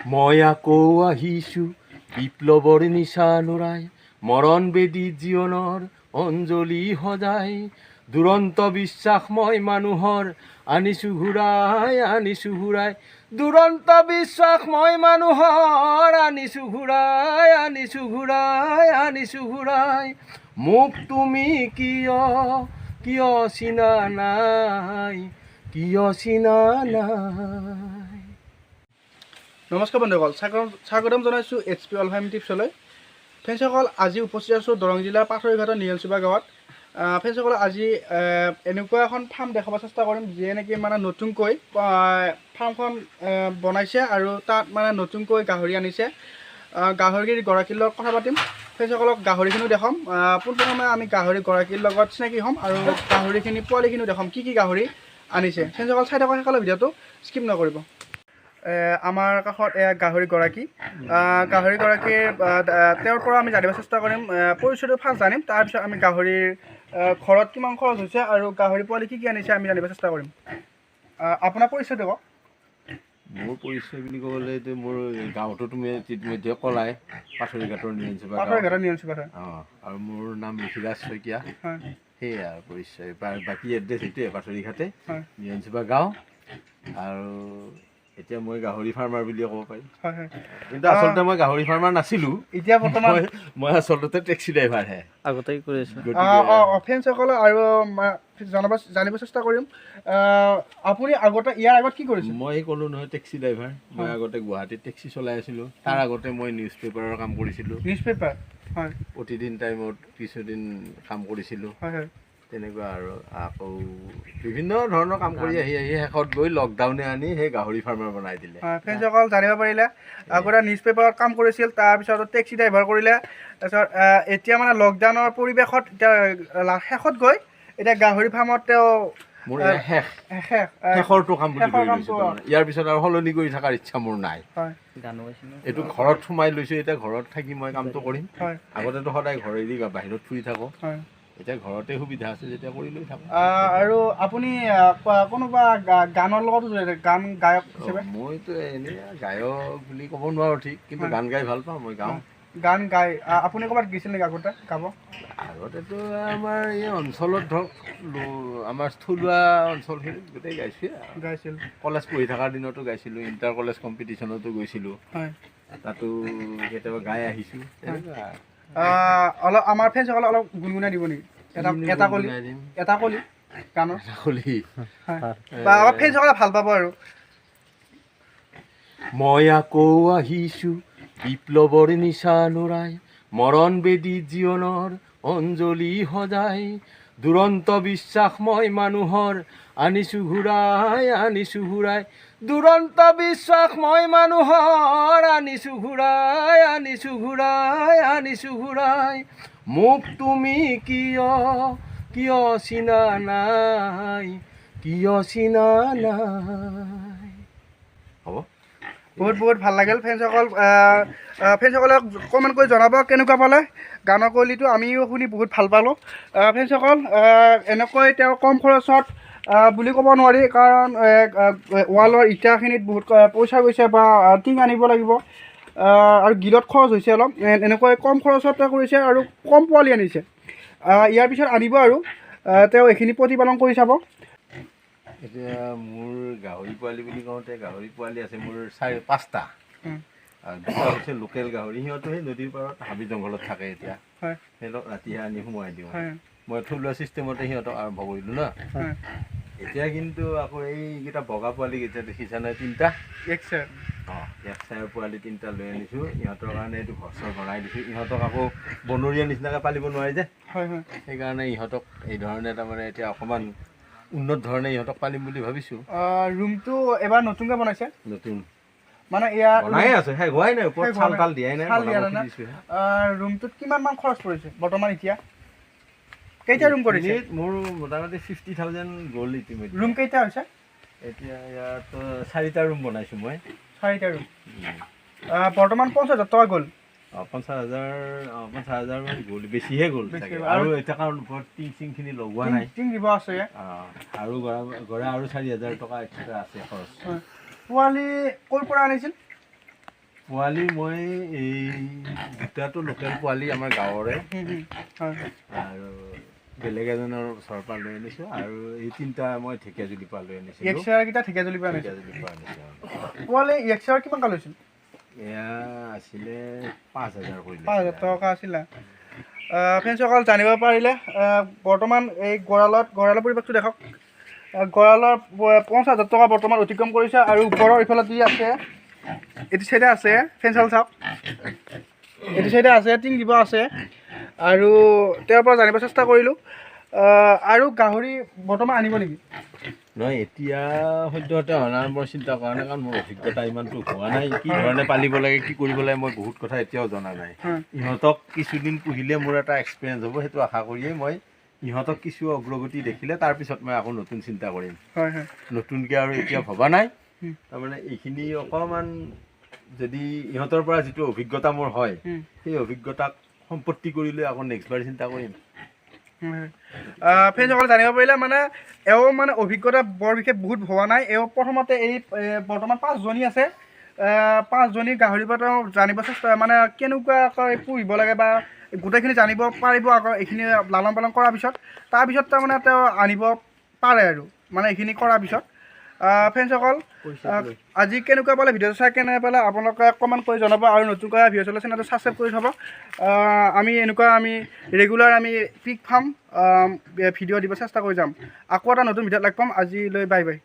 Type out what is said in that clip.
মই আকৌ আহিছো বিপ্লৱৰ নিচানুৰাই, মৰণ বেদী জীৱনৰ অঞ্জলি সজাই। দুৰন্ত বিশ্বাস মই মানুহৰ আনিছো ঘূৰাই, আনিছো ঘূৰাই। দুৰন্ত বিশ্বাস মই মানুহৰ আনিছো ঘূৰাই, আনিছো ঘূৰাই, আনিছো ঘূৰাই। মোক তুমি কিয় কিয় চিনা নাই, কিয় চিনা নাই। নমস্কাৰ বন্ধুসকল, স্বাগতম স্বাগতম জনাইছোঁ এইচ পি অল ফাৰ্ম টিপছলৈ। ফ্ৰেণ্ডছসকল, আজি উপস্থিত আছোঁ দৰং জিলাৰ পাথৰিঘাটৰ নিয়লচুবা গাঁৱত। ফ্ৰেণ্ডছসকল, আজি এনেকুৱা এখন ফাৰ্ম দেখাব চেষ্টা কৰিম, যিয়ে নেকি মানে নতুনকৈ ফাৰ্মখন বনাইছে আৰু তাত মানে নতুনকৈ গাহৰি আনিছে। গাহৰিৰ গৰাকীৰ লগত কথা পাতিম। ফ্ৰেণ্ডছসকলক গাহৰিখিনিও দেখাম। পোনপ্ৰথমে আমি গাহৰি গৰাকীৰ লগত চিনাকি হ'ম আৰু গাহৰিখিনি, পোৱালিখিনিও দেখাম, কি কি গাহৰি আনিছে। ফ্ৰেণ্ডছসকল, চাই থাকক শেষলৈ, ভিডিঅ'টো স্কিপ নকৰিব। আমাৰ কাষত এয়া গাহৰি গৰাকী। গাহৰি গৰাকীৰ তেওঁৰ পৰা আমি জানিব চেষ্টা কৰিম। পৰিচয়টো ফাৰ্ষ্ট জানিম, তাৰপিছত আমি গাহৰিৰ ঘৰত কিমান খৰচ হৈছে আৰু গাহৰি পোৱালি কি কি আনিছে আমি জানিব চেষ্টা কৰিম। আপোনাৰ পৰিচয়টো কওক। মোৰ পৰিচয় বুলি ক'বলৈতো মোৰ গাঁৱতো তুমি ইতিমধ্যে ক'লাই, পাথৰিঘাটৰ নিয়নচুবা গাঁও। পাথৰঘাটৰ নিয়ম চুবা। অঁ, আৰু মোৰ নাম ঋষিৰাজ শইকীয়া। সেয়াই আৰু পৰিচয়। বাকী এড্ৰেছ সেইটোৱে, পাথৰিঘাটে নিয়নচুবা গাঁও। আৰু এতিয়া মই গাহৰি ফাৰ্মাৰ বুলিয়ে ক'ব পাৰিম। হয় হয় কিন্তু আচলতে মই গাহৰি ফাৰ্মাৰ নাছিলোঁ। এতিয়া বৰ্তমান মই আচলতে টেক্সি ড্ৰাইভাৰহে। আগতেই কৰি আছোঁ। গতিকে অঁ, ফ্ৰেণ্ডছসকলে আৰু জানিব চেষ্টা কৰিম, আপুনি আগতে, ইয়াৰ আগত কি কৰিছিল? মই ক'লোঁ নহয়, টেক্সি ড্ৰাইভাৰ। মই আগতে গুৱাহাটীত টেক্সি চলাই আছিলোঁ। তাৰ আগতে মই নিউজ পেপাৰৰ কাম কৰিছিলোঁ। নিউজ পেপাৰ, হয়। প্ৰতিদিন টাইমত কিছুদিন কাম কৰিছিলোঁ। হয় হয় তেনেকুৱা আৰু আকৌ বিভিন্ন ধৰণৰ কাম কৰি আহি আহি শেষত গৈ লকডাউনে আনি সেই গাহৰি ফাৰ্মাৰ বনাই দিলে। হয়, ফ্ৰেণ্ডছসকল, জানিব পাৰিলে, আগতে নিউজ পেপাৰত কাম কৰিছিল, তাৰপিছত টেক্সি ড্ৰাইভাৰ কৰিলে, তাৰপিছত এতিয়া মানে লকডাউনৰ পৰিৱেশত এতিয়া শেষত গৈ এতিয়া গাহৰি ফাৰ্মত তেওঁ মোৰ এয়া শেষ শেষ শেষৰটো কাম বুলি শেষৰ ধৰি কামটো, লৈছোঁ তাৰমানে। ইয়াৰ পিছত আৰু সলনি কৰি থকাৰ ইচ্ছা মোৰ নাই। গানো গাইছে ন? এইটো ঘৰত সোমাই লৈছোঁ, এতিয়া ঘৰত থাকি মই কামটো কৰিম। আগতেতো সদায় ঘৰ এৰি বাহিৰত ফুৰি থাকোঁ। এতিয়া ঘৰতে সুবিধা আছে যেতিয়া কৰি লৈ থাকোঁ। আৰু আপুনি কোনোবা গানৰ লগতো জড়িত, গান গায়ক হিচাপে? মইতো এনেই গায়ক বুলি ক'ব নোৱাৰোঁ ঠিক, কিন্তু গান গাই ভাল পাওঁ, মই গাওঁ। গান গাই আপুনি ক'ৰবাত গৈছিল নেকি আগতে গাব? আগতেতো আমাৰ এই অঞ্চলত ধৰক আমাৰ থলুৱা অঞ্চলখিনিত গোটেই গাইছোৱে আৰু। গাইছিল। কলেজ পঢ়ি থকাৰ দিনতো গাইছিলোঁ, ইণ্টাৰ কলেজ কম্পিটিশ্যনতো গৈছিলোঁ। তাতো কেতিয়াবা গাই আহিছোঁ, তেনেকুৱা আৰু। অলপ আমাৰ ফ্ৰেণ্ডছসকলে অলপ গুণগুণাই দিব নেকি এটা কিনো এটা কলি? গুণগুণাই দিম? এটা কলি গানৰ। এটা কলি। হয়, বা আমাৰ ফ্ৰেণ্ডছসকলে ভাল পাব আৰু। মই আকৌ আহিছো বিপ্লৱৰ নিচানুৰাই, মৰণ বেদী জীৱনৰ অঞ্জলি সজাই। দুৰন্ত বিশ্বাস মই মানুহৰ আনিছো ঘূৰাই, আনিছো ঘূৰাই। দুৰন্ত বিশ্বাস মই মানুহৰ আনিছো ঘূৰাই, আনিছো ঘূৰাই, আনিছো ঘূৰাই। মোক তুমি কিয় কিয় চিনা নাই, কিয় চিনা নাই। হ'ব। বহুত বহুত ভাল লাগিল। ফ্ৰেণ্ডছসকল, ফ্ৰেণ্ডছসকলক কমেণ্ট কৰি জনাব কেনেকুৱা পালে গানৰ কলিটো। আমিও শুনি বহুত ভাল পালোঁ। ফ্ৰেণ্ডছসকল, এনেকৈ তেওঁ কম খৰচত বুলি ক'ব নোৱাৰি, কাৰণ ৱালৰ ইটাখিনিত বহুত পইচা গৈছে বা টিং আনিব লাগিব আৰু গিলত খৰচ হৈছে অলপ। এনেকৈ কম খৰচতে কৰিছে আৰু কম পোৱালি আনিছে। ইয়াৰ পিছত আনিব আৰু তেওঁ এইখিনি প্ৰতিপালন কৰি চাব। এতিয়া মোৰ গাহৰি পোৱালি বুলি কওঁতে গাহৰি পোৱালি আছে মোৰ চাৰি পাঁচটা। আৰু দুটা হৈছে লোকেল গাহৰি, সিহঁতো সেই নদীৰ পাৰত হাবি জংঘলত থাকে এতিয়া। সিহঁতক ৰাতিহে আনি সোমোৱাই দিওঁ। মই থলুৱা চিষ্টেমতে সিহঁতক আৰম্ভ কৰিলোঁ ন। এতিয়া কিন্তু আকৌ এইকেইটা বগা পোৱালিকেইটা দেখিছা নাই, তিনিটা? এক চেৰ। অঁ, এক চাইৰ পোৱালি তিনিটা লৈ আনিছোঁ। ইহঁতৰ কাৰণে এইটো ঘৰ চৰ বনাই দিছোঁ। ইহঁতক আকৌ বনৰীয়া নিচিনাকৈ পালিব নোৱাৰি যে। হয় হয় সেইকাৰণে ইহঁতক এই ধৰণে তাৰমানে এতিয়া অকণমান উন্নত ধৰণে ইহঁতক পালিম বুলি ভাবিছোঁ। ৰুমটো এবাৰ নতুনকৈ বনাইছে? নতুন। মানে ইয়াৰ বনায়ে আছে, শেষ হোৱাই নাই, ওপৰত শেষ হোৱা চাল নাই। তাল দিয়াই নাই। চাল দিয়া বনাব নাই না? খুজিছোঁহে। ৰুমটোত কিমান মান খৰচ পৰিছে বৰ্তমান? এতিয়া কেইটা ৰুম কৰিছে? এইখিনিত মোৰ মোটামুটি 50,000 গ'ল ইতিমধ্যে। ৰুম কেইটা হৈছে? এতিয়া ইয়াত চাৰিটা ৰুম বনাইছোঁ মই। চাৰিটা ৰুম। বৰ্তমান 50,000 টকা গ'ল। অঁ, 50,000, অঁ, 50,000মান গ'ল, বেছিহে গ'ল বেছি চাগে। গ'ল। আৰু এতিয়া কাৰণ ওপৰত টিং চিংখিনি লগোৱা নাই। টিং দিব আছে। অঁ, আৰু গড়া গড়া আৰু 4,000 টকা এক্সট্ৰা আছে খৰচ। হয়। পোৱালি ক'ৰ পৰা আনিছিল? পোৱালি মই এই দুটাটো লোকেল পোৱালি আমাৰ গাঁৱৰে, হয়, আৰু বেলেগ এজনৰ ওচৰৰ পৰা লৈ আনিছোঁ, আৰু এই তিনিটা মই ঢেকীয়াজুলিৰ পৰা লৈ আনিছিলোঁ। য়েক্সাৰকেইটা ঢেকীয়াজুলিৰ পৰা আনিছোঁ? ঢেকীয়াজুলিৰ পৰা আনিছোঁ। পোৱালি য়েক্সাৰ কিমান কাল লৈছিল? এয়া আছিলে 5000 কৰিলে। 5000 টকা আছিলে। ফ্ৰেণ্ডছসকল, জানিব পাৰিলে বৰ্তমান এই গঁৰালত, গঁৰালৰ পৰিৱেশটো দেখক। গঁৰালৰ 50,000 টকা বৰ্তমান অতিক্ৰম কৰিছে। আৰু ওপৰৰ ইফালে যি আছে, এইটো চাইডে আছে, ফ্ৰেণ্ডছসকল চাওক, এইটো চাইডে আছে, টিং দিব আছে। আৰু তেওঁৰ পৰা জানিব চেষ্টা কৰিলোঁ। আৰু গাহৰি বৰ্তমান আনিব নেকি? নহয়, এতিয়া সদ্যহতে অনাৰ মই চিন্তা কৰা নাই, কাৰণ মোৰ অভিজ্ঞতা ইমানটো হোৱা নাই। কি ধৰণে পালিব লাগে, কি কৰিব লাগে, মই বহুত কথা এতিয়াও জনা নাই। ইহঁতক কিছুদিন পুহিলে মোৰ এটা এক্সপিৰিয়েঞ্চ হ'ব, সেইটো আশা কৰিয়েই মই ইহঁতক কিছু অগ্ৰগতি দেখিলে তাৰপিছত মই আকৌ নতুন চিন্তা কৰিম। হয় হয় নতুনকৈ আৰু এতিয়া ভবা নাই। তাৰমানে এইখিনি অকণমান যদি ইহঁতৰ পৰা যিটো অভিজ্ঞতা মোৰ হয়, সেই অভিজ্ঞতাক সম্পত্তি কৰি লৈ আকৌ নেক্সট বাৰ চিন্তা কৰিম। ফ্ৰেণ্ডসকলে জানিব পাৰিলে, মানে এওঁ মানে অভিজ্ঞতা বৰ বিশেষ বহুত হোৱা নাই। এওঁ প্ৰথমতে এই বৰ্তমান 5জনী আছে, 5জনী গাহৰিৰ পৰা তেওঁ জানিব চেষ্টা, মানে কেনেকুৱাকৈ পুহিব লাগে বা গোটেইখিনি জানিব পাৰিব আকৌ এইখিনি লালন পালন কৰাৰ পিছত, তাৰপিছত তাৰমানে তেওঁ আনিব পাৰে আৰু মানে এইখিনি কৰাৰ পিছত। ফ্ৰেণ্ডছসকল, আজি কেনেকুৱা পালে ভিডিঅ'টো চাই, কেনে পালে আপোনালোকে কমেণ্ট কৰি জনাব, আৰু নতুনকৈ ভিডিঅ' চলে চেনেলটো ছাবস্ক্ৰাইব কৰি থ'ব। আমি এনেকুৱা আমি ৰেগুলাৰ আমি পিক ফাৰ্ম ভিডিঅ' দিব চেষ্টা কৰি যাম। আকৌ এটা নতুন ভিডিঅ'ত লগ পাম, আজিলৈ বাই বাই।